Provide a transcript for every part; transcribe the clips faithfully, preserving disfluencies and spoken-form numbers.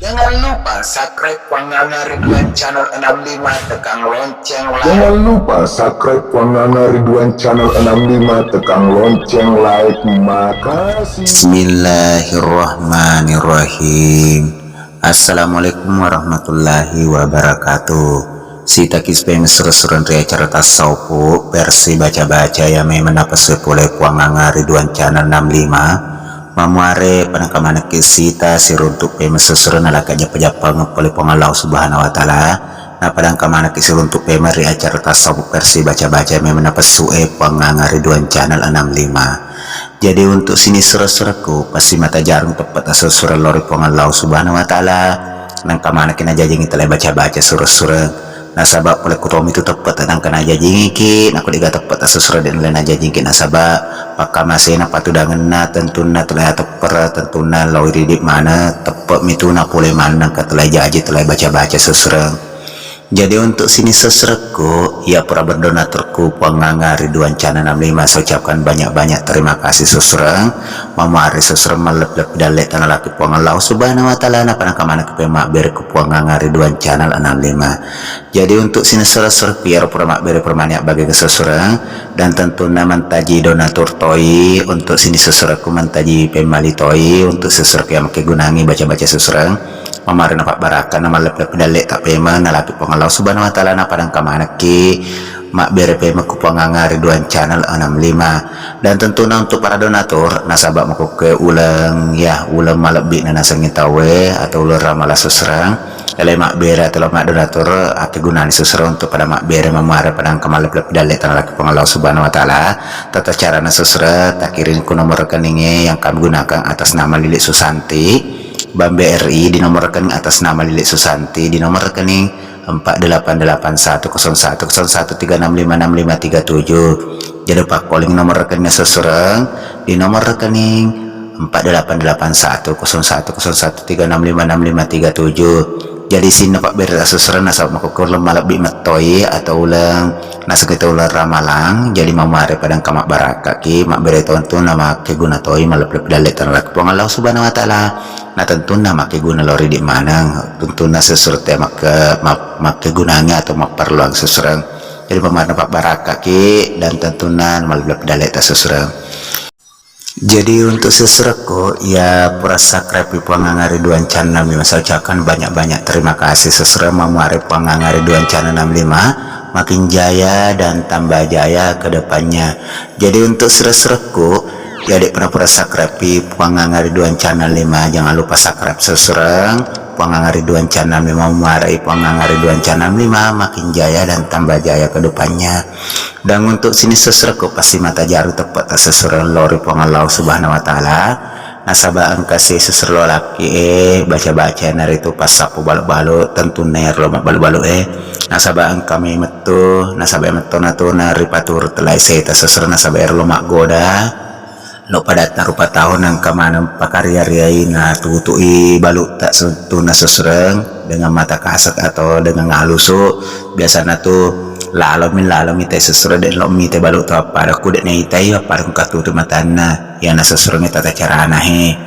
Jangan lupa subscribe Puang Nganga Ridwan Channel enam lima, tekan lonceng like. Jangan lupa subscribe Puang Nganga Ridwan Channel enam lima, tekan lonceng like. Makasih. Bismillahirrahmanirrahim. Assalamualaikum warahmatullahi wabarakatuh. Sitaki pemeng suro-sureng ri acara tassaupu versi baca-baca iya memeng napassu pole Puang Nganga Ridwan Channel enam lima. Mamuare padangka manekki sita siruntu pemeng suro-sureng nalaki jappa-jappangeng pole Puang Allah Subhanahu wa Ta'ala. Napadangka manekki siruntu pemeng ri acara tassaupu versi baca-baca iya memeng napassu e Puang Nganga Ridwan Channel enam lima. Jadi untuk sining suro-surekku, pasti mata jarung teppe' tasuro-sureng lao ri Puang Allah Subhanahu wa Ta'ala. Nengka manekki najajiangngi tala baca-baca suro-sureng. Nasaba pole ku tomi tu teppe' tengka najajiangngiki, nako de'ga teppe' tasuro-sureng de' nulle najajiangngiki nasaba pakkamasena patudangenna tentunna tala teppere, tentunna lao ri idi' maneng, teppe' mitu napole maneng ka tala jaji tala baca-baca suro-sureng. Jadi untuk sining suro-surekku, iya pura berdonaturku Puang Nganga Ridwan Channel enam lima, saya ucapkan banyak-banyak terima kasih suro-sureng. Mamuare suro-sureng malleppi-leppi dalle' tanalaki Puang Allah Subhanahu wa Ta'ala, napadangka manekki pemeng mabbere ku Puang Nganga Ridwan Channel enam lima. Jadi untuk sining suro-surekku iyaro pura mabbere pura mani abbage suro-sureng, dan tentunna mantaji donatur toi, untuk sining suro-surekku mantaji pemmali toi, untuk suro-surekku iya makkegunangngi baca-baca suro-sureng. Mamuare napabbarakka, namalleppi-leppi dalle' ta pemeng nalaki Puang Allah Subhanahu wa Ta'ala, napadangka manekki mabbere pemeng ku Puang Nganga Ridwan Channel enam lima. Dan tentunna untuk para donatur, nasaba makkukue uleng, ya, uleng malebbi'na nasengngi tauwe atau uleng Ramalang suro-sureng, ele mabbere atau lao maddonatur, akkegunani suro-sureng untuk pada mabbere. Mamuare padangka malleppi-leppi dalle' tanalaki Puang Allah Subhanahu wa Ta'ala. Tata carana suro-sureng, takiring ku nomor rekeningnge yang kami gunakan atas nama Lili Susanti. Bank B R I di nomor rekening atas nama Lili Susanti di nomor rekening empat delapan delapan satu kosong satu kosong satu tiga enam lima enam lima tiga tujuh. Jadi pakkoling nomor rekening suro-sureng di nomor rekening empat delapan delapan satu kosong satu kosong satu tiga enam lima enam lima tiga tujuh. Jadi sininna pabbere suro-sureng nasaba makkukue uleng malebbi' mettoi atau uleng nasengngi tau uleng Ramalang, jadi mamuare padangka mabbarakkaki, mabbere tentunna makkeguna toi, malleppi-leppi dalle' tanalaki Puang Allah Subhanahu wa Ta'ala, na tentunna makkeguna lao ri idi' maneng, tentunna suro-sureng te makke-, mak-, makkegunangngi atau mapparelluang suro-sureng. Jadi mamuare napabbarakkaki dan tentunna malleppi-leppi dalle' ta suro-sureng. Jadi untuk suro-surekku iya pura subscribe Puang Nganga Ridwan Channel enam lima, saya ucapkan banyak-banyak terima kasih suro-sureng, mamuare Puang Nganga Ridwan Channel enam lima makin jaya dan tambah jaya ke depannya. Jadi untuk suro-surekku iya de' pernah pura subscribe Puang Nganga Ridwan Channel lima, jangan lupa subscribe suro-sureng. Puang Nganga Ridwan Channel lima, mamuare Puang Nganga Ridwan Channel lima makin jaya dan tambah jaya ke depannya. Dan untuk sining suro-surekku pasti mata jarung teppe' tasuro-sureng lao ri Puang Allah Subhanahu wa Ta'ala. Nasaba engka si suro-sureng lao lakki e baca-baca, iyanaritu passappo balu-balu, tentunna iyaro lao mabbalu-balu e. Nasaba engka mi mettu, nasaba iya mettu natuna ripaturu tala seta suro-sureng, nasaba iyaro lao maggoda. Lo padatta rupa tau nengka maneng pakaria-riai natutu'i balu'ta suttunna suro-sureng dengan mata kasat atau dengan alusu. Biasana tu lalomi, lalomi tai suro-sureng, de' lo mitai balu'ta, appada ku de' naitai, appada ku katuri matanna. Iyana suro-sureng tata carana he.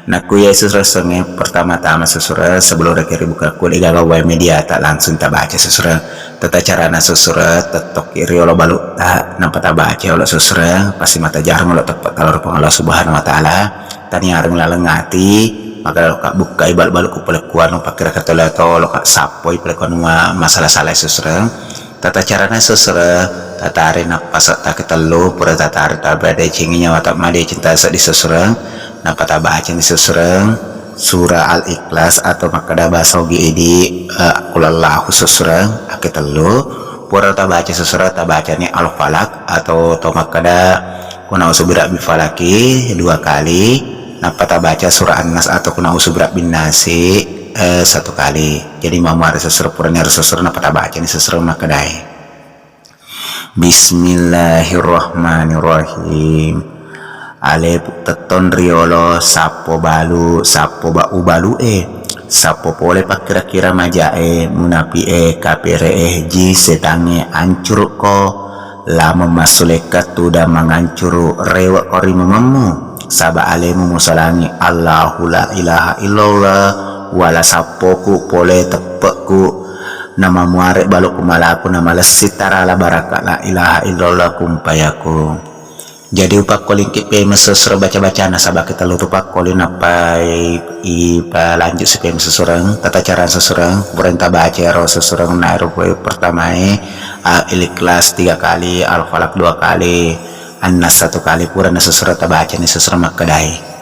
Nakku iya suro-sureng pertama-tama suro-sureng sebelum rekeng ribuka ku de' gaga wae mediata, langsung tabaca suro-sureng. Tata carana suro-sureng, tettokki riolo balu'ta, nappa tabaca olo suro-sureng, pasti mata jarung olo teppe' talo ri Puang Allah Subhanahu wa Ta'ala. Taniarung laleng ati, maka lo kabbukkai balu-balu ku palekkuanu, pakkira katole tolo ka sappoi palekkuanu ma-, masala-sala suro-sureng. Tata carana suro-sureng, tatare nappasa takitellu, pura tatare tabadecengi nyawa ta madeceng taseddi suro-sureng, nappa tabacani suro-sureng. Surah Al-Ikhlas atau makkeda bahasa Ogi idi, eh, Qul Huwallahu suro-sureng, akketellu. Pura tabaca suro-sureng, tabacani Al-Falaq atau to makkeda Qul a'udzu birabbil falaqi dua kali. Nappa tabaca surah An-Nas atau Qul a'udzu birabbin nasi, eh, satu kali. Jadi mamuare suro-sureng, purani suro-sureng, nappa tabacani suro-sureng makkedae. Bismillahirrahmanirrahim. Alepu tettong riolo, sappo balu, sappo ba-, ubalu'e, sappo pole pakkira-kira maja'e, munapi'e, kapere'e, jin setangnge, ancuru'ko, lameng massulekka tudang mangancuru, rewe'ko ri mumemmu, saba alemu musalangi, Allahu la ilaha illallah, wala sappoku pole teppe'ku, namamuare balukku malaku, namalessi tarala baraka la ilaha illallah kumpayaku. Jadi upakkolingki pemeng sesureng baca-bacana, sabaki tellu tu pakkoli nappa i-, ipalanjut si pemeng sesureng, tata cara sesureng, pura tabaca ero sesureng na ero poe pertamae, a, Al-Ikhlas tiga kali, Al-Falaq dua kali, An-Nas satu kali, pura na sesureng tabacani sesureng makkedai.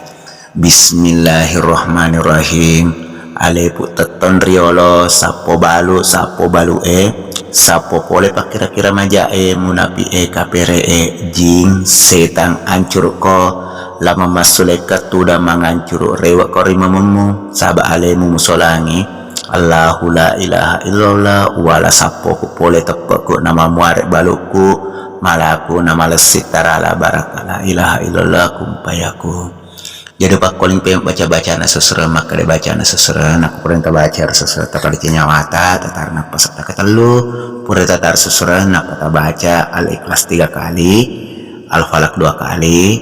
Bismillahirrahmanirrahim. Alepu tettong riolo, sappo balu, sappo balu e, sappo pole pakkira-kira maja e, munapi e, kapere e, jing, setang, ancurukko, lamammassulekka tudang mangancuru, rewekko ri mamemmu, saba alemu musolangi, Allahu la ilaha illallah, wala sappoku pole teppeku, namamuare balukku, malaku, namalessi tarala baraka la ilaha illallah kumpayaku. Jadi pakkoling pe baca-bacana sesureng, makkeda bacana sesureng, nakko pura tabaca sesureng, tapadeceng nyawata, tatar napas takatellu, pura tatar sesureng, nappa tabaca Al-Ikhlas tiga kali, Al-Falaq dua kali,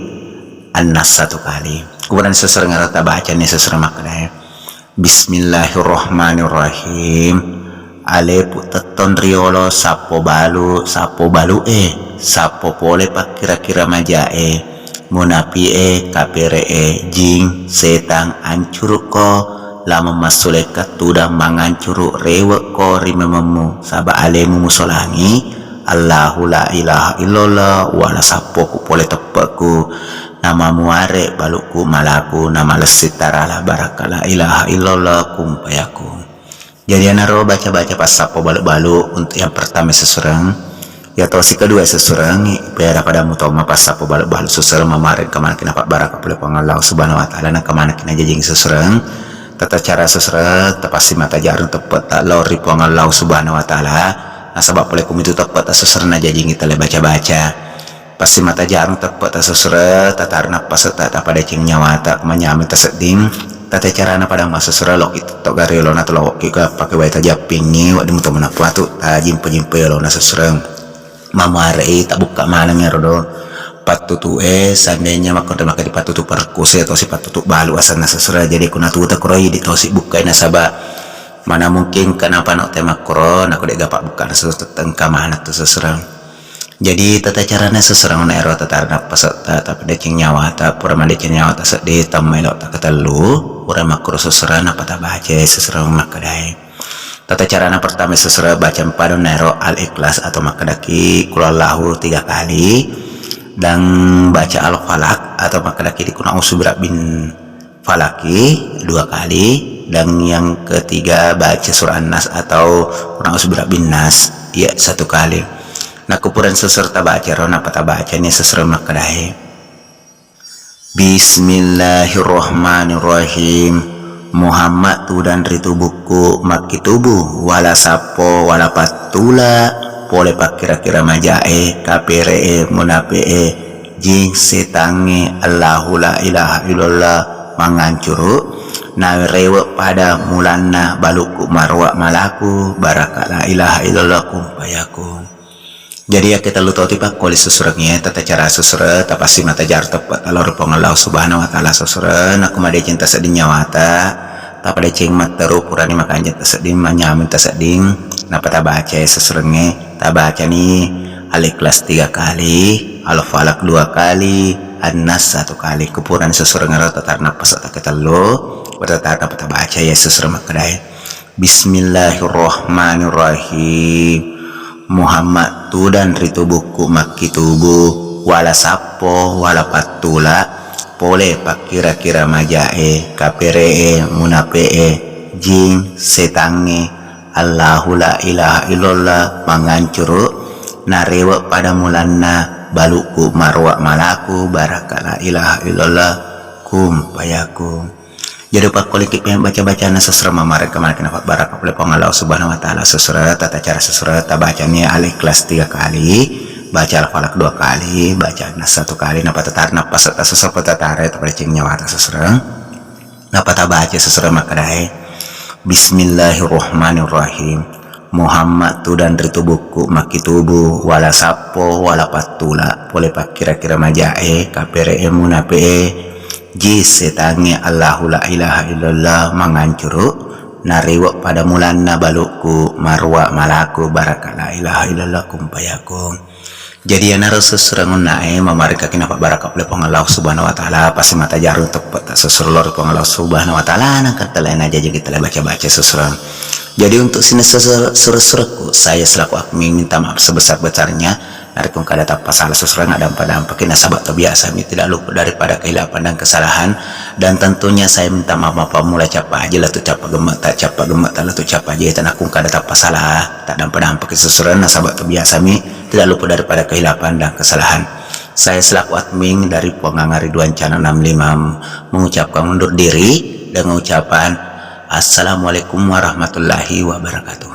An-Nas satu kali. Kemudian sesureng ero tabacani sesureng makkedae. Bismillahirrahmanirrahim. Alepu tettong riolo, sappo balu, sappo balu e, sappo pole pakkira-kira maja e, munapi e, kapere e, jing, setang, ancurukko, lamammassulekka tudang mangancuru, rewekko ri mamemmu, saba alemu musolangi, Allahu la ilaha illallah, wala sappoku pole teppeku, namamuare balukku malaku, namalessi tarala baraka la ilaha illallah kumpayaku. Jadi anaro baca-baca passappo balu-balu untuk yang pertama sesureng. Ya tosi kedua sesureng, pada-pada mutoma passappo balu-balu sesureng, mamareng kemanaki napabbaraka pole Puang Allah Subhanahu wa Ta'ala, na kemanaki najajing sesureng. Tata cara sesureng, tapassi mata jarung teppe ta lao ri Puang Allah Subhanahu wa Ta'ala. Nasaba pole kumitu teppe ta sesureng najajingi tale baca-baca. Passi mata jarung teppe ta sesureng, tatari nappasetta, tapadeceng nyawata, manyameng tasedding, tata carana pada massessureng, loki tetto gari olona, toloki ka pake wae tajappingi, wedding muto manappuatu, tajimpe-jimpe olona sesureng. Mamuarei tabukka maneng ero do pattutu e, seandainya makkonre maka dipattutu perkusi atau si pattutu balu asenna sesureng, jadi kuna tuta kuro idi tosi bukkai nasaba mana mungkin kenapa nok tema kuro, nako dega pabukka na sesureng, tengka maneng tu sesureng. Jadi tata carana sesureng na ero tatari nappasetta, tapadeceng nyawata, pura madeceng nyawata seddi, temmaelo takatellu, pura makkuro sesureng, nappa tabaca sesureng makkedae. Tata carana pertama sesureng baca pada na ero Al-Ikhlas atau makkedaki Qul Huwallahu tiga kali, dan baca Al-Falaq atau makkedaki di Qul A'udzu Birabbin Falaki dua kali, dan yang ketiga baca surah An-Nas atau Qul A'udzu Birabbin Nas, ya, satu kali. Nakko pura sesureng tabaca ro, nappa tabacani sesureng makkedae. Bismillahirrahmanirrahim. Muhammad tudang ri tubukku makkitubu, wala sappo, wala pattula, pole pakkira-kira maja e, kapere e, munape e, jing, setangnge, Allahu la ilaha illallah, mangancuru, narewe pada mulanna balukku maroa malaku, baraka la ilaha illallah kumpayaku. Jadi yakke tellu toti pakkoli susurengnge, tata cara susure, tapassi mata jaru teppe talao ri Puang Allah Subhanahu wa Ta'ala susure, nakko madeceng tasedding nyawata, tapadeceng matteru purani makanjeng tasedding, manyameng tasedding, nappa tabaca susurengnge, tabacani Al-Ikhlas tiga kali, Al-Falaq dua kali, An-Nas satu kali. Kupurani susurengngero tatar nappasa taketellu, bertatar nappa tabaca ya susure makkedae. Bismillahirrahmanirrahim. Muhammad tudang ri tubukku makkitubu, wala sappo, wala pattula, pole pakkira-kira majae, kapere'e, munape'e, jing, setangnge, Allahu la ilaha illallah, mangancuru, narewe pada mulanna balukku maroa malaku, baraka la ilaha illallah, kumpayaku. Jadi, upakkoliki pemeng baca-bacana susura mamarengka manekki napabbaraka pole Puang Allah Subhanahu wa Ta'ala. Susura, tata cara susura, tabacani Al-Ikhlas tiga kali, baca Al-Falaq dua kali, baca An-Nas satu kali, nappa tatari nappasa, susura patatare, tapadecengi nyawata susura. Nappa tabaca susura makkedae, Bismillahirrahmanirrahim. Muhammad tudang ri tubukku makkitubu, wala sappo, wala pattula, pole pakkira-kira majae, kapere'e, munape'e, Ji setangnge Allahu la ilaha illallah mangancuru, narewe pada mulanna balukku marua malaku baraka la ilaha illallah kumpayakung. Jadi iyanaro susureng unnae mamarekaki napabbaraka pole Puang Allah Subhanahu wa Ta'ala, pasi mata jaru teppetta susuru lao ri Puang Allah Subhanahu wa Ta'ala, nangka tele najaji kita baca-baca susureng. Jadi untuk sining sure-, sure-surekku, saya selaku admin minta maaf sebesar-besarnya. Narekko engka ada tappa salah susureng, adampa-dampaki nasaba to biasa mi tidak luput daripada kehilapan dan kesalahan. Dan tentunya saya minta maaf mappamula cappa aja latu cappa gemmetta, cappa gemmetta latu cappa aja, tenakku engka ada tappa salah, tak dampa-dampaki susureng nasaba to biasa mi tidak luput daripada kehilapan dan kesalahan. Saya selaku admin dari Puang Angga Ridwan Channel enam lima mengucapkan undur diri dengan ucapan Assalamualaikum warahmatullahi wabarakatuh.